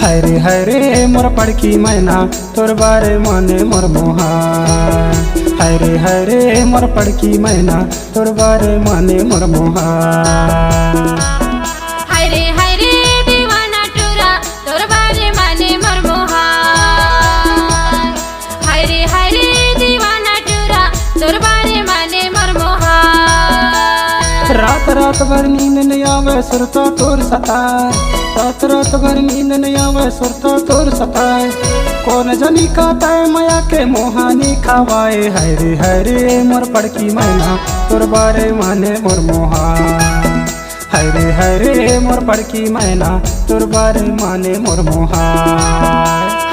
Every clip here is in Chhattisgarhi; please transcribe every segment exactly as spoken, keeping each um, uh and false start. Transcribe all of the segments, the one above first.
हरे हरे मोर पड़की मैना, तोर बारे माने मोर मोहा। हरे हरे मोर पड़की मैना, तोर बारे माने मोर मोहा। हरे हरे दीवाना टूरा, तोर बारे माने मोर मोहा। हरे हरे दीवाना टूरा, तोर बारे माने मोर मोहा। रात रात भर नींद नइ आवे, सुरता तोर सताए। रात रात भर नींद नइ आवे, सुरता तोर सताए। कोन जनी का तय मया के मोहानी खावाए। हरे हरे मोर पड़की मैना, तोर बारे माने मोर मोहा। हरे हरे मोर पड़की मैना, तोर बारे माने मोर मोहा।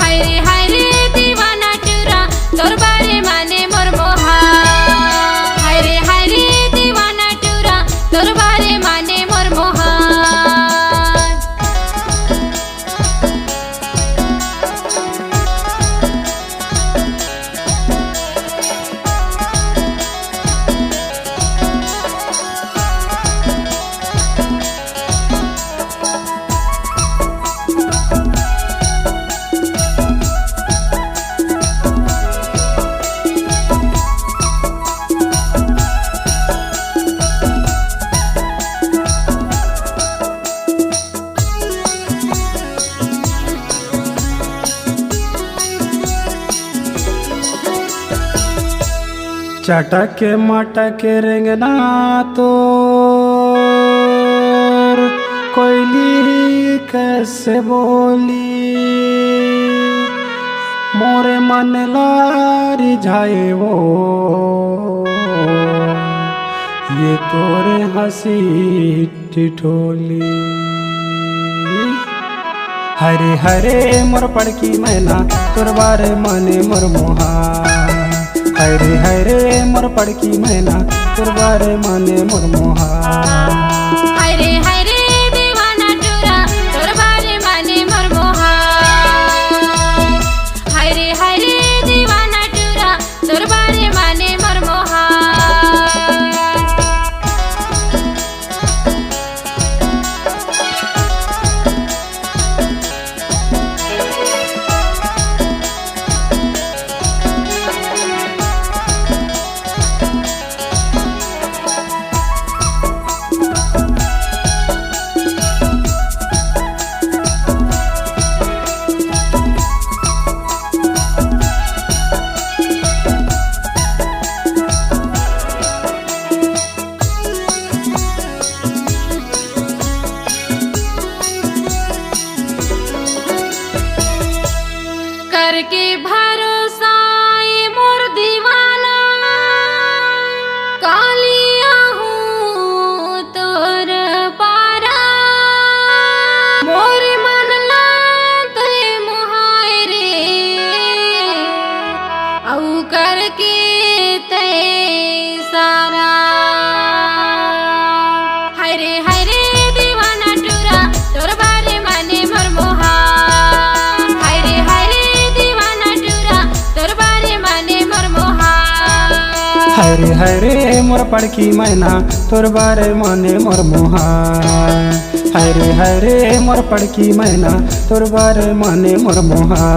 हरे हरे दीवाना टूरा, तोर बारे माने मोर मोहा। हरे हरे दीवाना टूरा, तोर बारे माने मोर मोहा। चटक मटक रेंगना तोर कोयली कस बोली, मोरे मन ला रिझाए वो, ये तोरे हंसी ठिठोली। हरे हरे मोर पड़की मैना, तोर बारे माने मोर मोहा। हरे हरे मोर पड़की मैना, तोर बारे माने मोर मोहा। हरे हरे दीवाना टूरा, तोर बारे माने मोर मोहा। हरे हरे दीवाना टूरा, तोर बारे माने मोर मोहा। करके भरोसा ए मोर दीवाना, काली आहूँ तोर पारा। मोर मन ला तैं मोहाय रे, अउ करके तैं सारा। हरे हरे दीवाना टूरा, तोर बारे माने मोर मोहा। हरे हरे दीवाना टूरा, तोर बारे माने मोर मोहा। हरे हरे मोर पड़की मैना, तोर बारे माने मोर मोहा। हरे हरे मोर पड़की मैना, तोर बारे माने मोर मोहा।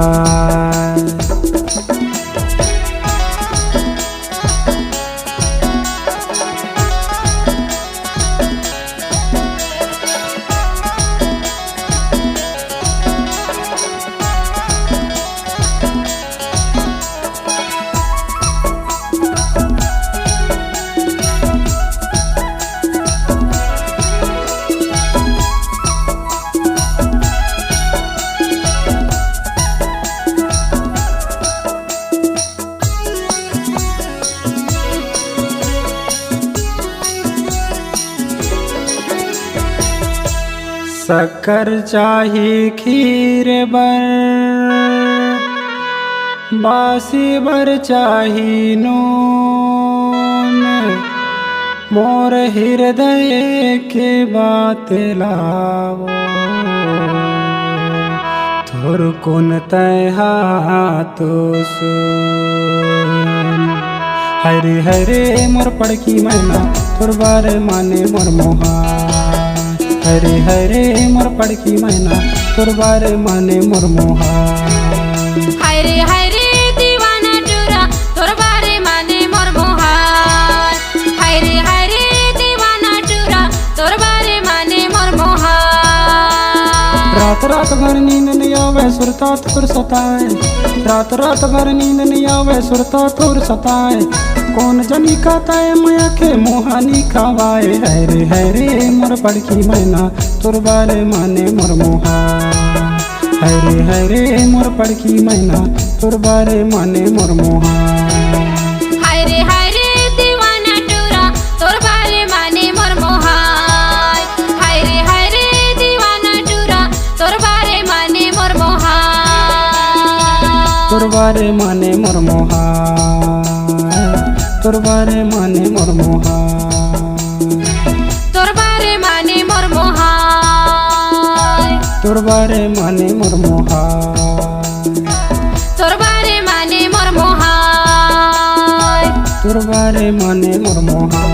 शक्कर चाही खीर बर, बासी बर चाही नून, मोर हिरदय के बात लावो, थोरकुन तैं हा तो सुन। हरे हरे मोर पड़की मैना, तोर बारे माने मोर मोहा। हरे हरे मोर पड़की मैना, तोर बारे माने मोर मोहा। हरे हरे दीवाना टूरा, तोर बारे माने मोर मोहा। हरे हरे दीवाना टूरा, तोर बारे माने मोर मोहा। रात रात भर नींद नइ आवय, सुरता तोर सताय। रात रात भर नींद नइ आवय, सुरता तोर सताय। कोन जनी का तय मया के मोहा नइ खावाय। हरे हरे मोर पड़की मैना, तोर बारे माने मोर मोहा। हरे हरे मोर पड़की मैना, तोर बारे माने मोर मोहा। हरे हरे दीवाना टूरा, तोर बारे माने मोर मोहा। हरे हरे दीवाना टूरा, तोर बारे माने मोर मोहा। तोर बारे माने मोर मोहा। तोर बारे माने मोर मोहा। तोर बारे माने मोर मोहा। तोर बारे माने मोर मोहा। तोर बारे माने मोर मोहा। तोर बारे माने मोर मोहा।